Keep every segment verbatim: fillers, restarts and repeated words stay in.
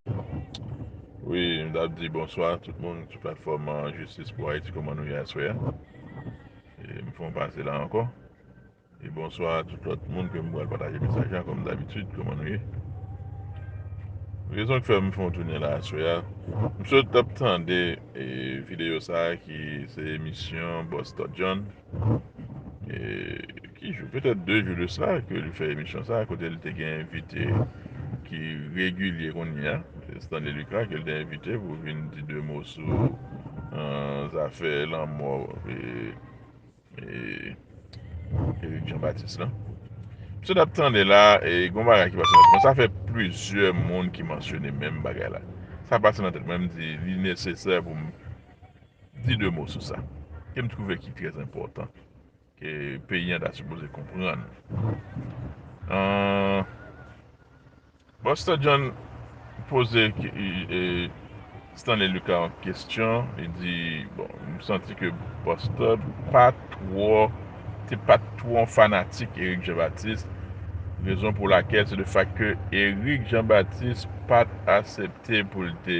Wi, m t ap di bonswa tout moun sou platfòm, uh, Jistis pou Ayiti, kòman nou ye aswè a? E m fè yon pase la ankò. E bonswa a tout lòt moun ke m pral pataje mesaj la, kòm dabitid, kòman nou ye? Rezon ki fè m fè yon tounen la aswè a, m sot t ap tande, e, videyo sa a ki se emisyon Bòs Tòt John, e, ki jou, petèt de jou de sa ke li fè emisyon sa a, kote li te gen envite ki regilye kounye a, se Stanley Lucas ke li te envite pou vin di de mo sou, uh, zafè lanmò, e, e, Eric Jean Baptiste lan. M sot ap tande la, e gon bagay ki pase nan tèt mwen. Sa fè plizyè moun ki mansyone menm bagay la. Sa pase nan tèt mwen, m di li nesesè pou m di de mo sou sa. Ke m twouve ki trè enpòtan. Ke peyi an ta sipoze konprann. An, Bòs Tòt John poze, e, e, Stanley Lucas yon kesyon. Li di, bon, m santi ke Bòs Tòt pa twò, te pa twò fanatik Eric Jean Baptiste. Rezon pou lakèl se le fèt ke Eric Jean Baptiste pa t aksepte pou l te,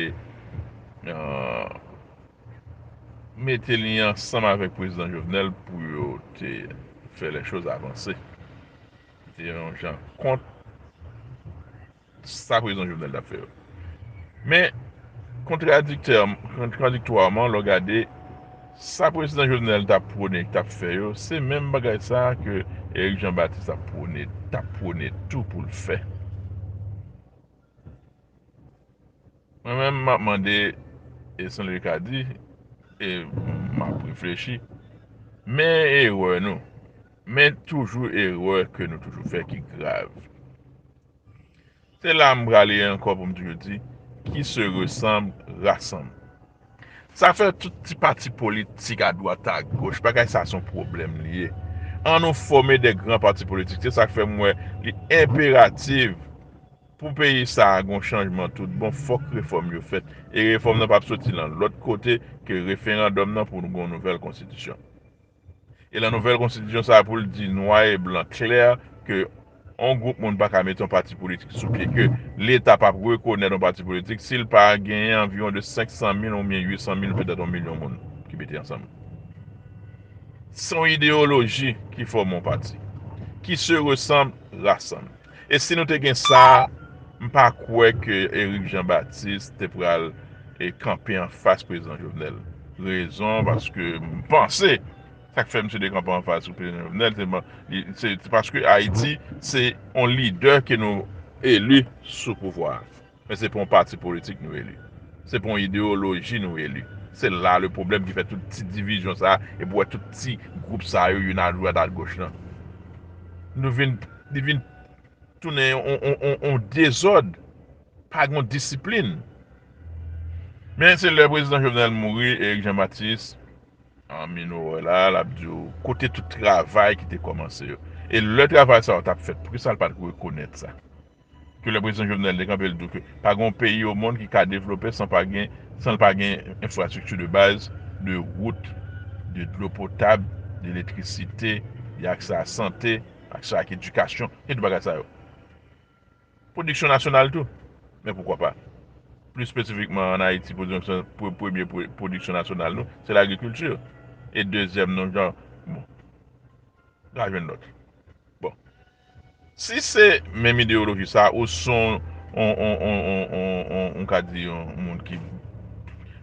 euh, mete li ansanm avèk prezidan Jovenel pou yo te fè lè choz avanse. Li te yon jan kont sa prezidan Jovenel t ap fè yo. Men, kontradiktè, kontradiktwaman, lè w gade sa prezidan Jovenel t ap pwone, t ap fè yo, se menm bagay sa a ke Eric Jean Baptiste ap pwone, t ap pwone tou pou l fè. Mwen menm, m ap mande, e Stanley Lucas di, e m ap reflechi, men erè nou, men toujou erè ke nou toujou fè ki grav. Se la m prale ankò pou m toujou di, qui se ressemble rassemble. Sa fè tout ti pati politik adwat agoch, bagay sa se yon pwoblèm li ye. An nou fòme de gran pati politik, se sa k fè m wè li enperatif pou peyi sa a gon chanjman tout bon, fòk refòm yo fèt. E refòm nan p ap soti nan lòt kote ke referandòm nan pou nou gon nouvèl konstitisyon. E lan nouvèl konstitisyon sa a pou l di nwa e blan klè ke yon gwoup moun pa ka mete yon pati politik sou pye, ke Leta p ap rekonèt yon pati politik si l pa genyen anviwon de senk san mil oubyen uit san mil, petèt yon milyon moun ki mete ansanm. Se yon ideyoloji ki fòme yon pati. Qui se ressemble rassemble. E si nou te gen sa, m pa kwè ke Eric Jean Baptiste te pral, e, kanpe anfas prezidan Jovenel. Rezon, paske m panse, sa k fè misye te kanpe anfas prezidan Jovenel, se, se, se paske Ayiti, se yon lidè ke nou eli sou pouvwa a. Men se pa yon pati politik nou eli. Se pa yon ideyoloji nou eli. Se la le pwoblèm ki fè tout ti divizyon sa a, e pou wè tout ti gwoup sa yo, youn adwat, agoch lan. Nou vin, li vin tounen yon, yon, yon, yon dezòd, pa gen disiplin. Men se lè prezidan Jovenel mouri, Eric Jean Baptiste, an minowè la, l ap di w kote tout travay ki te kòmanse yo. E lè travay sa yo t ap fèt, poukisa l pa t rekonèt sa? Ke lè prezidan Jovenel te kanpe, l di w ke pa gen yon peyi o mond ki ka devlope san pa gen, san l pa gen enfrastrikti de baz, de wout, de dlo potab, de elektrisite, de aksè a sante, aksè ak edikasyon, e tout bagay sa yo. Pwodiksyon nasyonal tou. Men poukwa pa? Plis espesifikman ann Ayiti, pwodiksyon, pre-, premye pre-, pwodiksyon nasyonal nou, se lagrikilti. E dezyèm nou, jan, bon, n a jwenn lòt. Bon. Si se menm ideyoloji sa, ou se yon, yon, yon, yon, yon, yon, yon, yon ka di yon moun ki,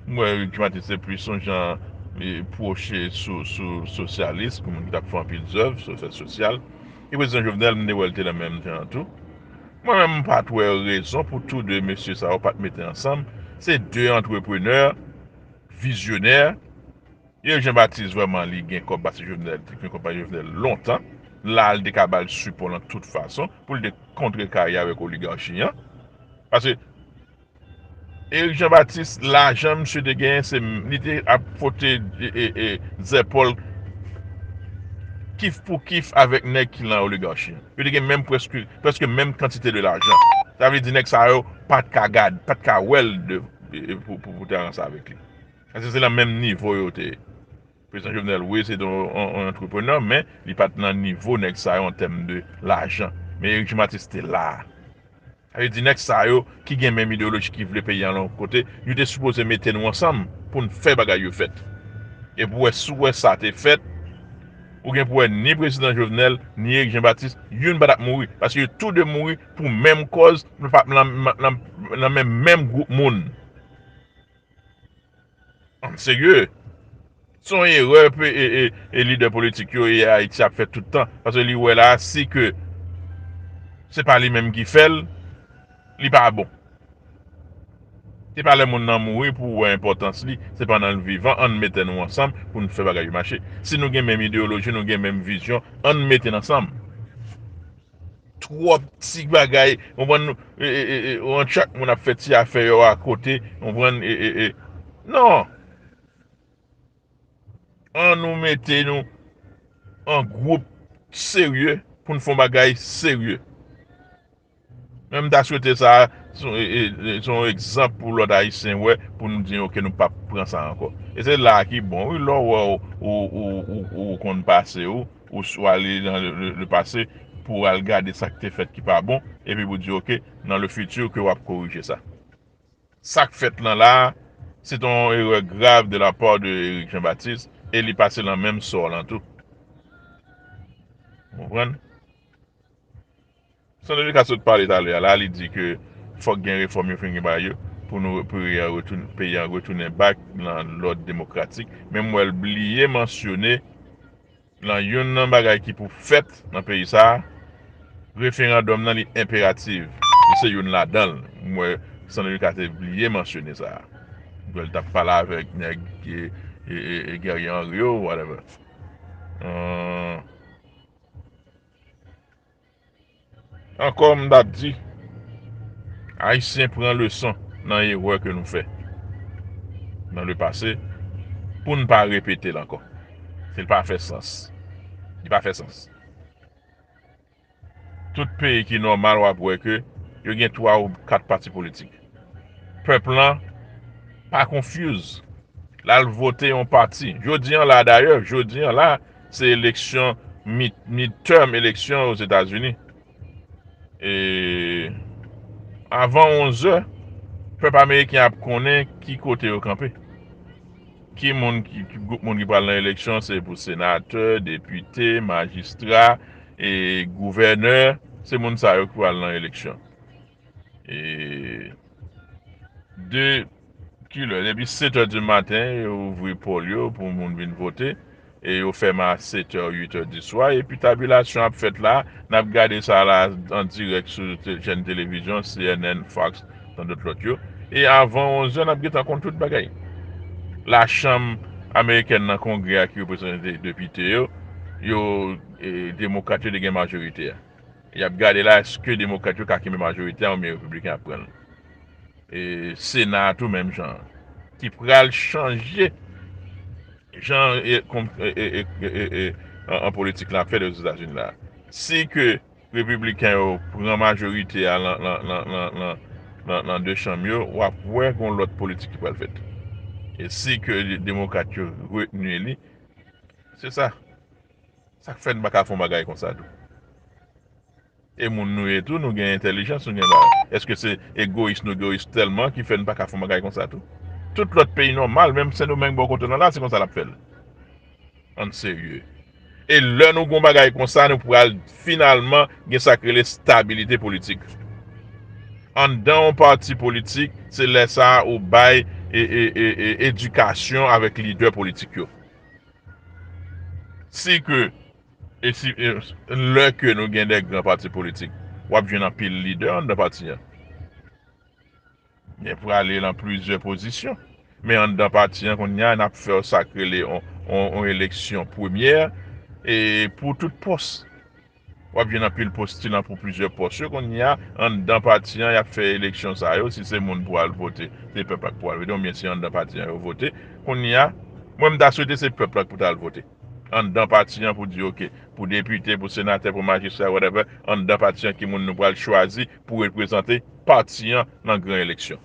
mwen, ki mati se plis yon jan, e, pwoche sou, sou sosyalis, moun ki t ap fè anpil zèv, sou fè sosyal. E prezidan Jovenel, m te wè l te nan menm jan an tou. Mwen menm, m pa t wè rezon pou tou de mesye sa yo pa t mete ansanm. Se de antreprenè, vizyonè. Eric Jean Baptiste, vrèman, li gen kòb pase Jovenel, li gen kòb pase Jovenel lontan. La, li te ka ba l sipò nan tout fason pou l te kontrekarye avèk oligachi an. Paske Eric Jean Baptiste, lajan misye te genyen, se, li te ap fwote, e, e, e, zèpòl kif pou kif avèk nèg ki nan oligachi an. Yo te gen menm prèske, prèske menm kantite de lajan. Sa vle di nèg sa yo pa t ka gad, pa t ka wè l de, e, e, pou, pou, pou te avanse avèk li. Paske se nan menm nivo yo te ye. Prezidan Jovenel, wi, se te yon, yon, yon antreprenè, men li pa t nan nivo nèg sa yo an tèm de lajan. Men Eric Jean Baptiste te la. Sa vle di nèg sa yo ki gen menm ideyoloji, ki vle peyi a yon kote, yo te sipoze mete nou ansanm pou n fè bagay yo fèt. E pou wè si w wè sa te fèt, ou gen pou wè ni prezidan Jovenel, ni Eric Jean Baptiste, youn pa t ap mouri. Paske yo tou de mouri pou menm kòz, nan, nan, nan, nan men menm gwoup moun. Ann serye. Se yon erè pe- e, e, e lidè politik yo e Ayiti ap fè tout tan. Paske li wè la, si ke se pa li menm ki fè l, li pa bon. Se pa lè moun nan mouri pou w wè enpòtans li, se pandan l vivan, ann mete nou ansanm pou n fè bagay yo mache. Si nou gen menm ideyoloji, nou gen menm vizyon, ann mete n ansanm. Twòp ti bagay, konprann nou, e, e, e, e, yon chak moun ap fè ti afè yo akote, konprann, e, e, e. Non. Ann nou mete nou an gwoup serye pou n fè yon bagay serye. Men m ta swete sa, se yon, e, e, e, se yon egzanp pou lòt Ayisyen wè, pou nou di, "Oke, nou p ap pran sa ankò." E se la a ki bon, wi, lè w wè w, ou, ou, ou, ou konn pase w, ou swa ale nan le, le, le pase pou w al gade sa k te fèt ki pa bon, epi pou di, "Oke, nan le futur ke w ap korije sa." Sa k fèt lan la a, se t yon erè grav de la part de Eric Jean Baptiste, e li pase lan menm sò lan tou. Ou konprann? Sandrika sot pale talè a la, li di ke fòk gen refòm yo fin gen bagay yo pou nou, peyi a retounen, peyi a retounen back nan lòd demokratik. Men m wè l bliye mansyone lan youn nan bagay ki pou fèt nan peyi sa a, referandòm nan li enperatif. Li se youn ladan l. M wè Sandrika te bliye mansyone sa a. M wè l t ap pale avèk nèg e, e, e, e Guerrier Henry yo, whatever. Ahn, Ankò, m t ap di, Ayisyen pran leson nan erè ke nou fè nan le pase pou n pa repete l ankò. Se l pa fè sans. Li pa fè sans. Tout peyi ki nòmal, w ap wè ke yo gen twa ou kat pati politik. Pèp lan pa confuse. L al vote yon pati. Jodi an la, dayè, jodi an la, se eleksyon mid, midterm eleksyon Ozetazini. E avan onz è, pèp ameriken ap konnen ki kote yo kanpe. Ki moun, ki, ki gwoup moun ki pral nan eleksyon, se pou senatè, depite, majistra, e gouvènè, se moun sa yo ki pral nan eleksyon. E de kilè, depi sèt è di maten, yo ouvri pòl yo pou moun vin vote, e yo fèmen a sèt è, uit è di swa, epi tabilasyon ap fèt la, n ap gade sa la an dirèk sou te- chèn televizyon, C N N, Fox, tandòt lòt yo. E avan onz è, n ap gentan konn tout bagay. Lachanm amerikèn nan Kongrè a ki reprezante depite yo, yo, e, demokrat yo te gen majorite a. Y ap gade la, èske demokrat yo ka kenbe majorite a oubyen repibliken ap pran l. E Sena a tou menm jan an. Ki pral chanje jan e, kon- e, e, e, e, e, an, an politik la ap fèt Ozetazini la. Si ke repibliken yo pran majorite a lan, lan, lan, lan, lan, lan, lan de chanm yo, w ap wè gon lòt politik ki pral fèt. E si ke demokrat yo retni li, se sa. Sa k fè n pa ka fè yon bagay konsa tou? E moun nou ye tou, nou gen entèlijans, nou gen bagay. Èske se egoyis nou egoyis tèlman ki fè n pa ka fè yon bagay konsa tou? Tout lòt peyi nòmal, menm Sendomeng bò kote nou la, se konsa l ap fè l. Ann serye. E lè nou gon bagay konsa, nou pral finalman gen sa k rele stabilite politik. Anndan yon pati politik, se lè sa a ou bay e, e, e, e, edikasyon avèk lidè politik yo. Si ke, e si, e, lè ke nou gen de gran pati politik, w ap jwenn anpil lidè anndan pati an. Men prale nan plizyè pozisyon. Men anndan pati an, kounye a, n ap fè sa k rele on, on, on eleksyon premyè, e pou tout pòs. W ap jwenn anpil postilan pou plizyè pòs yo. Kounye a, anndan pati an, y ap fè eleksyon sa yo. Si se moun pou al vote, se pèp la k pou al vote, oubyen se anndan pati an yo vote. Kounye a, mwen, m ta swete se pèp la k pou ta al vote. Anndan pati an pou di, oke, pou depite, pou senatè, pou majistra, whatever, anndan pati an ki moun nou pral chwazi pou reprezante pati an nan gran eleksyon.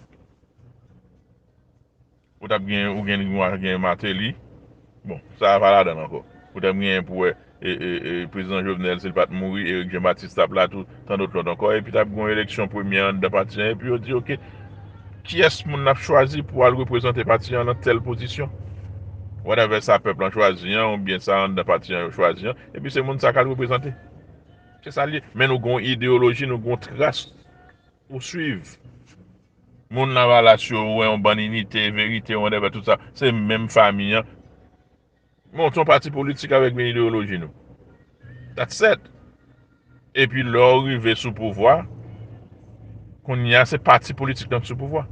Ou t ap gen, ou gen, ou gen Martelly. Bon, sa a pa ladan l ankò. Ou t ap gen pou wè e, e, e, prezidan Jovenel, si l pa t mouri, Eric Jean Baptiste t ap la tou, tandot lòt ankò, epi t ap gen yon eleksyon premye anndan pati an, epi yo di, oke, kiyès moun n ap chwazi pou al reprezante pati an nan tèl pozisyon? Whatever sa pèp lan chwazi an, oubyen sa anndan pati an yo chwazi an, epi se moun sa k al reprezante. Se sa l ye. Men nou gen yon ideyoloji, nou gen yon tras pou swiv. Moun Lavalas yo, ou wè yon bann Inite, Verite, whatever, tout sa, se menm fanmi an. Monte yon pati politik avèk menm ideyoloji nou. That's it. Epi lè w rive sou pouvwa, kounye a se pati politik lan ki sou pouvwa.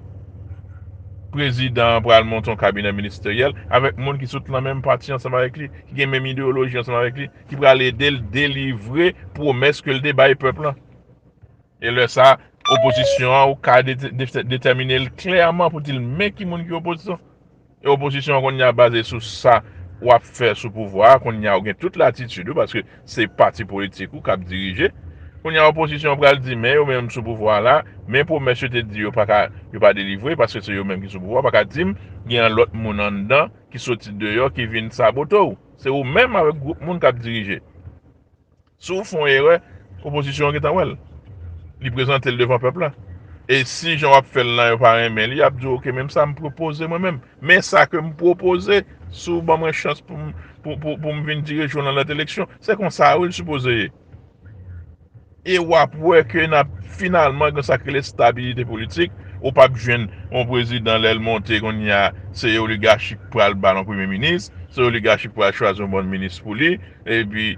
Prezidan an pral monte yon kabinè ministeryèl avèk moun ki sot nan menm pati ansanm avèk li, ki gen menm ideyoloji ansanm avèk li, ki pral ede l delivre pwomès ke l te bay pèp lan. E lè sa, opozisyon an, ou ka de-, de-, detèmine l klèman pou di l men ki moun ki opozisyon. E opozisyon an kounye a baze sou sa w ap fè sou pouvwa a, kounye a ou gen tout latitid ou, paske se pati politik ou k ap dirije. Kounye a opozisyon an pral di, men yo menm sou pouvwa la, men pwomès yo te di yo pa ka, yo pa delivre, paske se yo menm ki sou pouvwa, pa ka di m, gen yon lòt moun anndan ki soti deyò, ki vin sabote w. Se ou menm avèk gwoup moun k ap dirije. Si w fè yon erè, opozisyon an gentan wè l. Li prezante l devan pèp la. E si jan w ap fè l lan yo pa renmen li, y ap di w, oke, men sa m pwopoze mwen menm. Men sa ke m pwopoze, si w ban mwen chans pou m, pou, pou, pou m vin dirije w nan lòt eleksyon. Se konsa wi l sipoze ye. E w ap wè ke n ap finalman gen sa k rele estabilite politik. Ou p ap jwenn yon prezidan lè l monte kounye a, se oligachi k pral ba l yon premye minis, se oligachi k pral chwazi yon bann minis pou li, epi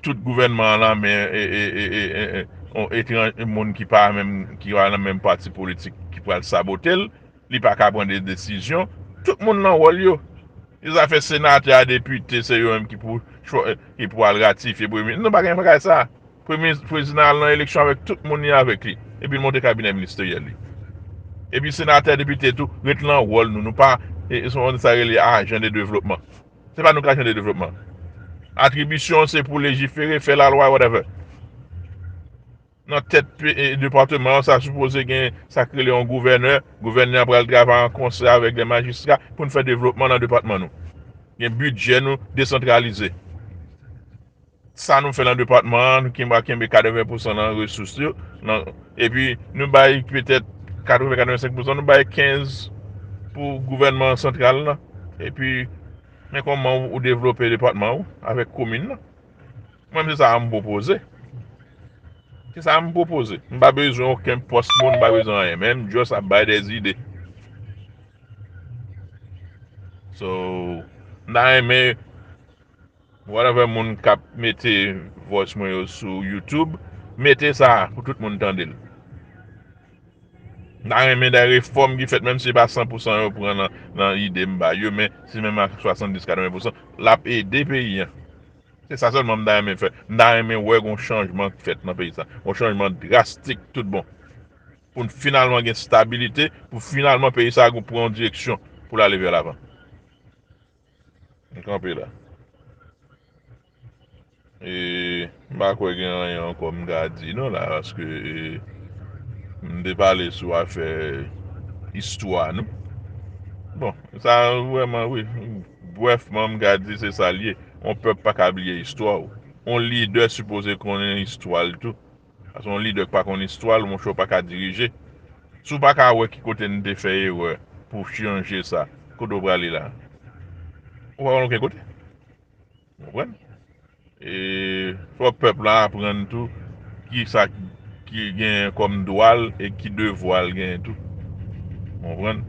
tout gouvènman an nan men e, e, e, e, e, e, on etran-, moun ki pa menm, ki pa nan menm pati politik ki pral sabote l, li pa ka pran de desizyon. Tout moun nan wòl yo. E zafè senatè a, depite, se yo menm ki pou chwa-, ki pou al ratifye premye. Nou pa gen bagay sa. Premye, prezidan al nan eleksyon avèk tout moun li avèk li. Epi l monte kabinè ministeryèl li. Epi senatè, depite tou, ret lan wòl nou. Nou pa, e, e, sa rele ajan de devlopman. Se pa nou k ajan de devlopman. Atribisyon se pou lejifere, fè lalwa, whatever. Nan tèt pe-, e, depatman an, sa sipoze gen sa k rele yon gouvènè. Gouvènè a pral travay an konsè avèk de majistra pou n fè devlopman nan depatman nou. Gen bidjè nou desantralize. Sa nou fè nan depatman an, nou kenbe, kenbe katreven pousan nan resous yo, nan, epi nou bay petèt katreven, katrevensenk pousan, nou bay kenz pou gouvènman santral lan. Epi, men kòman ou, ou devlope depatman ou avèk komin nan. Mwen, se sa a m pwopoze. Se sa a m pwopoze. M pa bezwen okenn pòs moun, m pa bezwen anyen. Men m just ap bay des idées. So, m ta renmen, whatever moun k ap mete voice mwen yo sou YouTube, mete sa a pou tout moun tande l. M ta renmen de refòm ki fèt, menm si se pa san pousan yo pran nan, nan ide m ba yo, men si menm a swasanndis, katreven pousan, l ap ede peyi an. Se sa sèlman m ta renmen fè. M ta renmen wè gon chanjman k fèt nan peyi sa. Gon chanjman drastik tout bon. Pou n finalman gen stabilite, pou finalman peyi sa gon pran yon direksyon pou l ale vè lavan. M kanpe la. E m pa kwè gen anyen ankò m ka di non la, paske, e, m te pale sou afè istwa nou. Bon, sa vrèman, wi. Brèfman, m ka di se sa l ye. Yon pèp pa ka bliye istwa w. Yon lidè sipoze konnen istwa l tou. Paske yon lidè k pa konn istwa l, monchè, w pa ka dirije. Si w pa ka wè ki kote n te fè erè pou chanje sa, kote w prale la? Ou pa konn okenn kote. Ou konprann? E fò pèp la aprann tou ki sa ki genyen kòm dwa l e ki devwa l genyen tou. Ou konprann?